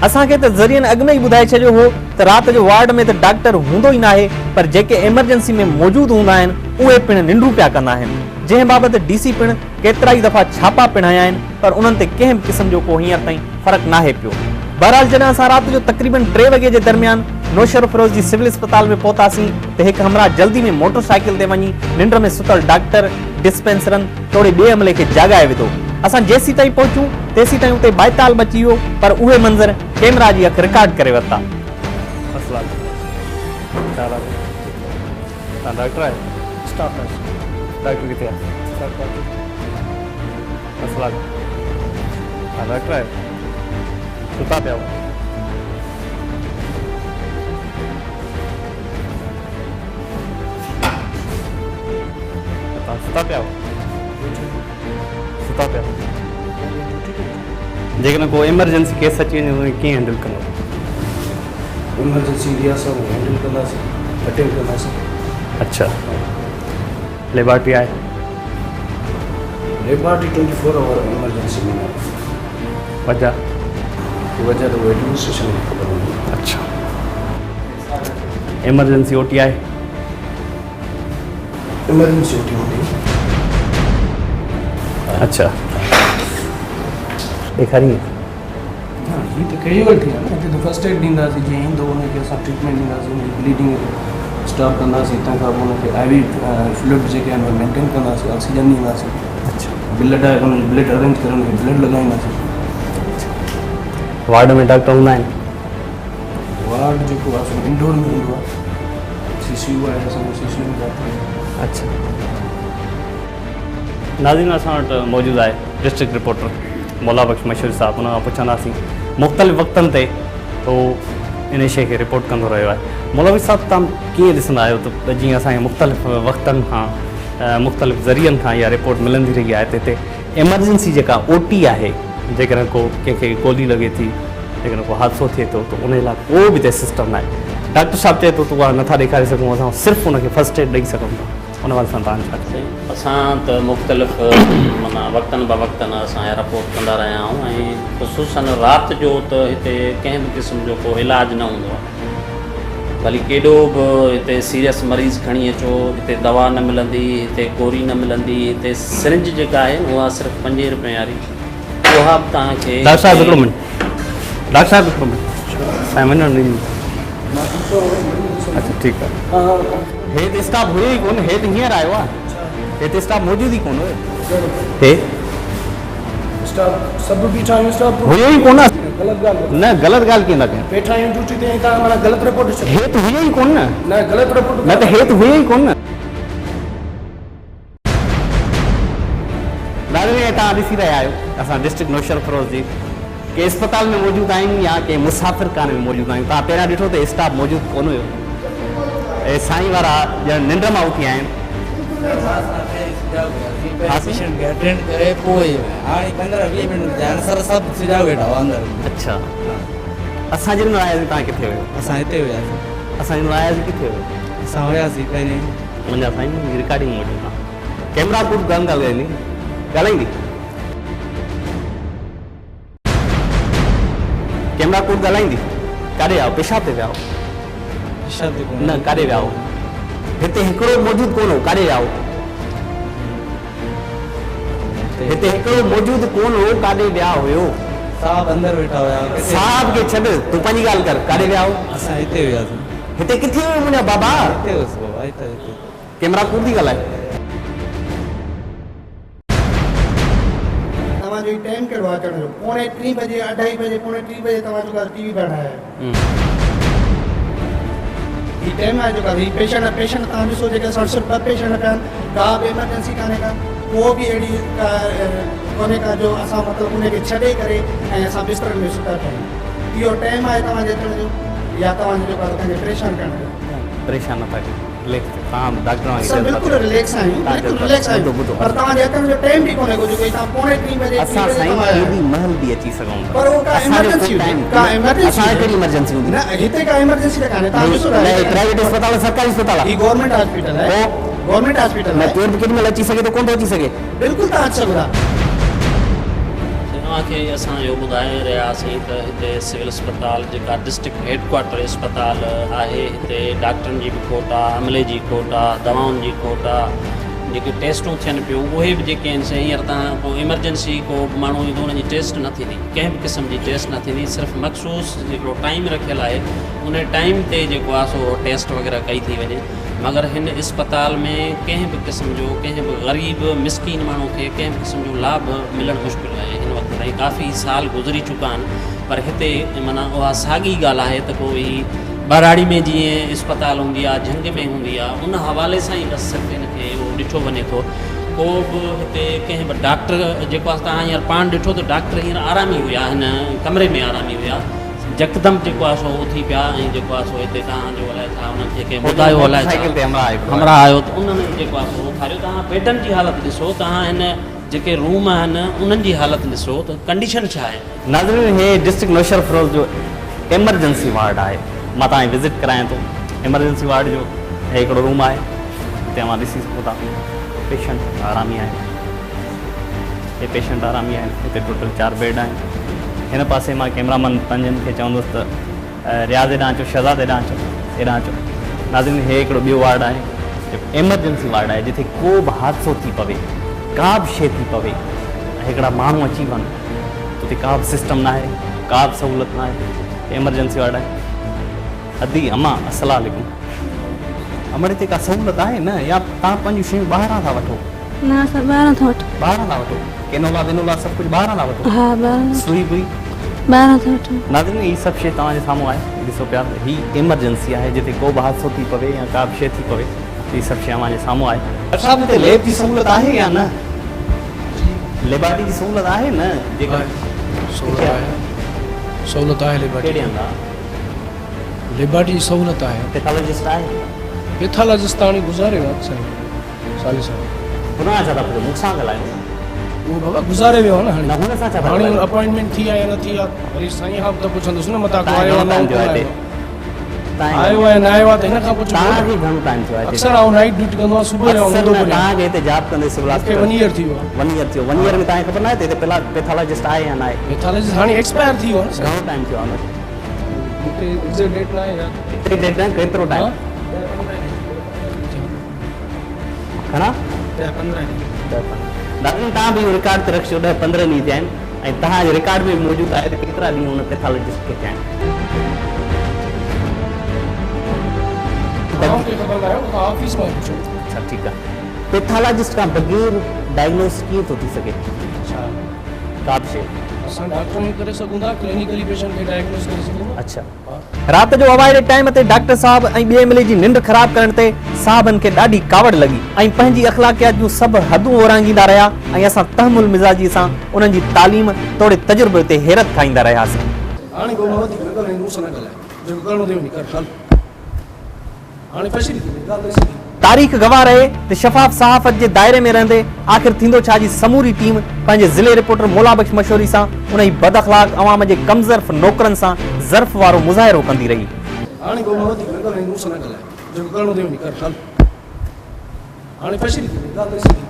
اسان کي ته ذريعن اڳ ۾ ئي ٻڌائي ڇڏيو هو ته رات جو وارڊ ۾ ته ڊاڪٽر هوندو ئي ناهي پر جيڪي ايمرجنسي ۾ موجود هوندا آهن اهي پڻ ننڊون پيا ڪندا آهن جنهن بابت ڊي سي پڻ ڪيترائي دفعا ڇاپا پڻ هنيا آهن پر انهن تي ڪنهن به قسم جو ڪو هينئر تائين فرق ناهي پيو. بهرحال جڏهن اسان رات جو تقريبن ٽي وڳي جي درميان نوشهروفيروز جي سول اسپتال ۾ پهتاسين ته هڪ همراهه جلدي ۾ موٽر سائيڪل تي وڃي ننڊ ۾ ستل ڊاڪٽر، ڊسپينسرن توڙي ٻئي عملي کي جاڳائي وڌو. اسان جيسيتائين پهچون تيسيتائين اتي ٻائيتال مچي ويو پر اهي منظر ڪيمرا جي اک رڪارڊ ڪري ورتا. السلام ڇا حال آهي توهان ڊاڪٽر آهيو؟ Staff nurse. ڊاڪٽر ڪٿي آهي؟ ڊاڪٽر السلام توهان ڊاڪٽر آهيو؟ ستا پيا آهيو؟ توهان ستا پيا آهيو؟ ستا پيا آهيو؟ جيڪڏهن ڪو ايمرجنسي ڪيس اچي وڃي ته ڪيئن هينڊل ڪندو؟ ايمرجنسي ايندي آهي سر هينڊل ڪنداسين اٽينڊ ڪنداسين. اڇا ليبارٽري آهي؟ ليبارٽري 24 آور ايمرجنسي ۾ نه. وجه؟ وجه ته ايڊمنسٽريشن کي خبر هوندي. اڇا ايمرجنسي او ٽي آهي؟ ايمرجنسي او ٽي هوندي. اڇا ڏيکارين. نه هي ته ڪيجوئلٽي آهي نه هتي ته فرسٽ ايڊ ڏينداسين جيئن ايندو ان کي اسان ٽريٽمينٽ ڏينداسين ان جي بليڊنگ اسٽاپ ڪنداسين تنهن کان پوء ان کي آء وي فلوئڊ جيڪي آهن اهي مينٽين ڪنداسين آڪسيجن ڏينداسين اڇا بلڊ آهي ان جو بلڊ ارينج ڪري ان کي بلڊ لڳائينداسين. وارڊ ۾ ڊاڪٽر هوندا آهن؟ وارڊ جيڪو آهي سو انڊور ۾ هوندو آهي سي سي يو آهي اسان جو سي سي يو ۾ ڊاڪٽر هوندا آهن. اڇا ناظرين اسان وٽ موجود آهي ڊسٽرڪٽ رپورٽر مولا بخش مشوري صاحب ان کان پڇنداسين مختلف وقتن تي هو ان شيء کي رپورٽ ڪندو رهيو آهي مولا بخش صاحب تان ڪيئن ڏسندا آهيو ته جيئن اسان کي مختلف وقتن کان مختلف ذريعن کان اها رپورٽ ملندي رهي آهي ته هتي ايمرجنسي جيڪا او ٽي آهي جيڪڏهن ڪو ڪنهن کي گولي لڳي ٿي جيڪڏهن ڪو حادثو ٿئي ٿو ته ان لاء ڪو به هتي سسٽم ناهي ڊاڪٽر صاحب چئي ٿو ته اها نٿا ڏيکاري سگهون اسان صرف ان کي فرسٽ ايڊ ڏئي سگهون ٿا ان حوالي سان توهان ڇا چوندو؟ اسان ته مختلف معنيٰ وقتن بوقتن اسان اها رپورٽ ڪندا رهيا آهيون ۽ خصوصاً رات جو ته هتي ڪنهن به قسم جو ڪو علاج نه هوندو آهي ڀلي ڪيڏو به هتي سيريس مريض کڻي اچو هتي دوا نه ملندي هتي گوري نه ملندي هتي سرنج جيڪا آهي اها صرف پنجين روپين واري اها به توهان کي ڊاڪٽر صاحب هڪڙو منٽ ڊاڪٽر صاحب هڪڙو منٽ سائين وڃڻ ڏيندي اڇا ٺيڪ آهي هي ته اسٽاف هيو ئي ڪونه هي ته هينئر آيو آهي هي ته اسٽاف موجود ئي ڪونه هيو هي اسٽاف سڀ بيٺا آهيون اسٽاف هيو ئي ڪونه غلط ڳالهه نه غلط ڳالهه ڪيئن ٿا ڪيون ويٺا آهيون ڊيوٽي تي ۽ توهان معنيٰ غلط رپورٽ هي ته هيو ئي ڪونه نه غلط رپورٽ نه ته هي ته هيو ئي ڪونه ناظرين ۽ توهان ڏسي رهيا آهيو اسان ڊسٽرڪٽ نوشهروفيروز جي ڪنهن اسپتال ۾ موجود آهيون يا ڪنهن مسافر خاني ۾ موجود آهيون توهان پهريان ڏٺو ته اسٽاف موجود ڪونه هيو ۽ سائين وارا ڄڻ ننڊ مان اٿي آيا آهن. اڇا اسان جن مهل آياسين توهان ڪٿي هيو؟ اسان هتي هياسين. اسان جن مهل آياسين ڪٿي هيو؟ اسان هياسين پهرين. منهنجا سائين منهنجي رڪارڊنگ موجود آ ڪيمرا ڪوڙ ڪانه ڳالهائيندي ڳالهائيندي ڪيمرا ڪوڙ ڳالهائيندي ڪاڏي ويا پيشاب تي ويا پيشاب تي نه ڪاڏي ويا هتي هڪڙو موجود ڪونه هو ڪاڏي ويا هتي هڪڙو موجود ڪونه هو ڪاڏي ويا هيو صاحب اندر ويٺا هيا صاحب کي ڇڏ تون پنهنجي ڳالهه ڪر ڪاڏي ويا هو اسان هتي وياسين هتي ڪٿي هيو منهنجا بابا. هتي هيس بابا هتي هتي. ڪيمرا ڪوڙ ٿي ڳالهائي. توهان جو هي ٽائيم ڪهڙو آهي اچڻ جو پوڻي ٽين بجي اڍائي بجي پوڻي ٽين بجي توهان جو ڪال ٽي وي پيا ٺاهيا آهيو هي ٽائيم آهي جو ڪال هي پيشنٽ پيشنٽ توهان ڏسو جيڪي اسان وٽ صرف ٻه پيشنٽ پيا آهن ڪا به ايمرجنسي ڪانهي ڪا ڪو به اهڙي ڪا ڪونهي ڪا جو اسان مطلب ان کي ڇڏي ڪري ۽ اسان بسترن ۾ ستا پيا آهيون اهو ٽائيم آهي توهان جي اچڻ جو يا توهان جو جيڪو آهي ڪنهن کي پريشان ڪرڻ جو. پريشان نٿا ڪيون رليڪس ٿيو توهان ڊاڪٽر وانگي اسان بلڪل رليڪس آهيون بلڪل رليڪس آهيون پر توهان جي اچڻ جو ٽائيم به ڪونهي ڪو جو ڪي توهان پوڻي ٽين بجي اسان سائين ڪيڏي مهل به اچي سگهون ٿا پر اهو ڪا ايمرجنسي هجي ڪا ايمرجنسي اسان کي ڪهڙي ايمرجنسي هوندي نه هتي ڪا ايمرجنسي ته ڪانهي توهان ڏسو نه پرائيويٽ اسپتال آهي سرڪاري اسپتال آهي هي گورنمينٽ هاسپيٽل آهي گورنمينٽ هاسپيٽل نه ڪير به ڪيڏي مهل اچي سگهي ٿو ڪونه ٿو اچي سگهي بلڪل توهان اچي سگهو ٿا. توهان کي اسان اهو ٻڌائي رهيا هئاسين ته هتي سول اسپتال جيڪا ڊسٽرڪٽ هيڊ ڪوارٽر اسپتال آهي هتي ڊاڪٽرن جي به کوٽ آ عملي جي کوٽ آ دوائن جي کوٽ آ جيڪي ٽيسٽون ٿين پيون اهي به جيڪي آهن سي هينئر تان ڪو ايمرجنسي ڪو به ماڻهو ايندو ان جي ٽيسٽ نه ٿيندي ڪنهن به قسم جي ٽيسٽ نه ٿيندي صرف مخصوص جيڪو ٽائيم رکيل آهي ان ٽائيم تي جيڪو آ سو ٽيسٽ وغيره ڪئي ٿي وڃي مگر هن اسپتال ۾ ڪنهن به قسم جو ڪنهن به غريب مسڪين ماڻهو کي ڪنهن به قسم جو لاڀ ملڻ مشڪل آهي هن وقت تائين ڪافي سال گذري چڪا آهن پر هتي معنيٰ اها ساڳي ڳالهه آهي ته ڪو هي ٻهراڙي ۾ جيئن اسپتال هوندي آهي جهنگ ۾ هوندي آهي ان حوالي سان ئي بس صرف هن کي اهو ڏٺو وڃي ٿو ڪو به هتي ڪنهن به ڊاڪٽر جيڪو آهي توهان هينئر پاڻ ڏٺو ته ڊاڪٽر هينئر آرامي هيا هن ڪمري ۾ آرامي هيا يڪدم جيڪو آهي سو اٿي پيا ۽ جيڪو آهي سو هتي توهان جو الائي ڇا انهن کي ڪنهن ٻڌايو الائي ڇا همراهه آيو ته انهن ئي جيڪو آهي سو اٿاريو. توهان بيڊن جي حالت ڏسو، توهان هن جيڪي روم آهن انهن جي حالت ڏسو ته ڪنڊيشن ڇا آهي. ناظرين هي ڊسٽرڪٽ نوشهروفيروز جو ايمرجنسي وارڊ آهي مان توهان کي وزٽ ڪرايان ٿو ايمرجنسي وارڊ جو هي هڪڙو روم آهي هتي اوهان ڏسي سگهو ٿا پيشنٽ آرامي آهن. هي پيشنٽ آرامي آهن هتي ٽوٽل چار بيڊ آهن هن پاسي مان ڪيمرا مين پنهنجن کي چوندس ته رياض هيڏانهن اچو شهزاد هيڏانهن اچو هيڏانهن اچو ناظرين هي هڪڙو ٻيو وارڊ آهي جيڪو ايمرجنسي وارڊ آهي جتي ڪو به حادثو ٿي پوي ڪا به شيء ٿي پوي ۽ هڪڙا ماڻهو اچي وڃن اتي ڪا به سسٽم ناهي ڪا به سهولت ناهي ايمرجنسي وارڊ آهي ادي امان السلام عليڪم امڙ هتي ڪا سهولت آهي نه يا توهان پنهنجون شيون ٻاهران ٿا وٺو. نه اسان ٻاهران ٿا وٺون. ٻاهران ٿا وٺو ڪينولا وينولا سڀ ڪجهه ٻاهران ٿا وٺو. ها ٻاهران. سوئي بوئي. ٻاهران ٿا وٺون. ناظرين هي سڀ شيء توهان جي سامهون آهي ڏسو پيا ته هي ايمرجنسي آهي جتي ڪو به حادثو ٿي پوي يا ڪا به شيء ٿي پوي ته هي سڀ شيء اوهان جي سامهون آهي. ڊاڪٽر صاحب هتي ليب جي سهولت آهي يا نه؟ ليبارٽري جي سهولت آهي نه؟ جيڪا سهولت آهي سهولت آهي ليبارٽري. ڪهڙي هنڌ آهي؟ ليبارٽري جي سهولت آهي. پيٿالاجسٽ آهي؟ پيٿالاجسٽ ته هاڻي گذاري ويو آهي سائين صالح صاحب. هن سان ڇا ٿا پڇو؟ مون سان ڳالهايو نه. اهو بابا گذاري ويو آهي نه هاڻي. نه هن سان ڇا ٿا هاڻي ڳالهايو؟ اپائنٽمينٽ ٿي آهي يا نه ٿي آهي وري سائين کان به ته پڇندس نه متان ڪو تانکي آيو گهڻو آهي ٽائيم نه ٿيو آهي هتي؟ آيو آهي نه آيو آهي ته هن کان پڇبو توهان کي گهڻو ٽائيم ٿيو آهي هتي؟ اڪثر آئون نائيٽ ڊيوٽي ڪندو آهيان صبح جو آئون اڪثر هوندو نه ڪونهي. توهان کي هتي جاب ڪندي سول مون کي هاسپيٽل ون ايئر ٿي ويو آهي. ون ايئر ٿيو ون ايئر ۾ توهان کي خبر ناهي ته هتي پيٿالاجسٽ آهي يا ناهي؟ پيٿالاجسٽ هاڻي ايڪسپائر ٿي ويو آهي نه سائين. گهڻو ٽائيم ٿيو آهي هن کي؟ مون کي ايگزيڪٽ ڊيٽ ناهي ياد. ايگزيڪٽ ڊيٽ ناهي ڪيترو ٽائيم؟ گهڻا؟ 10 15 ڏينهن. 10 15 ناظرين توهان به اهو رڪارڊ تي رکجو 10 15 ڏينهن ٿيا آهن ۽ توهان جي رڪارڊ ۾ به موجود آهي ته ڪيترا ڏينهن هن پيٿالاجسٽ کي ٿيا آهن. توهان کي خبر ناهي اهو توهان آفيس مان پڇو. اڇا ٺيڪ آهي پيٿالاجسٽ کان بغير ڊائگنوز ڪيئن ٿو ٿي سگهي؟ ڇا؟ ڪا به شيء. اسان ڊاڪٽر نه ڪري سگهون ٿا ڪلينيڪلي پيشنٽ کي ڊائگنوز ڪري سگهون ٿا. اڇا. رات جو اوائلي ٽائيم تي ڊاڪٽر صاحب ۽ ٻئي عملي جي ننڊ خراب ڪرڻ تي صاحبن کي ڏاڍي ڪاوڙ لڳي ۽ پنهنجي اخلاقيات جون سڀ حدون اورانگهيندا رهيا ۽ اسان تحمل مزاجي سان انهن جي تعليم توڙي تجربي تي حيرت کائيندا رهياسين. هاڻي ڪو نه وڌيڪ نه ڳالهائين مون سان نه ڳالهاء جيڪو ڪرڻو اٿئي وڃي ڪر هل. هاڻي فيصلي ٿي وئي، ڳالهه ته سڌي. تاريخ گواهه رهي ته شفاف صحافت جي دائري ۾ رهندي آخر ٿيندو ڇا جي سموري ٽيم پنهنجي ضلعي رپورٽر مولا بخش مشوري سان انهي بداخلاق عوام جي ڪم ظرف نوڪرن سان ظرف وارو مظاهرو ڪندي رهي. هاڻي ڪو نه وڌيڪ نه ڳالهائين مون سان نه ڳالهاء جيڪو ڪرڻو اٿئي وڃي ڪر هل. هاڻي فيصلي ٿي وئي، ڳالهه ته سڌي.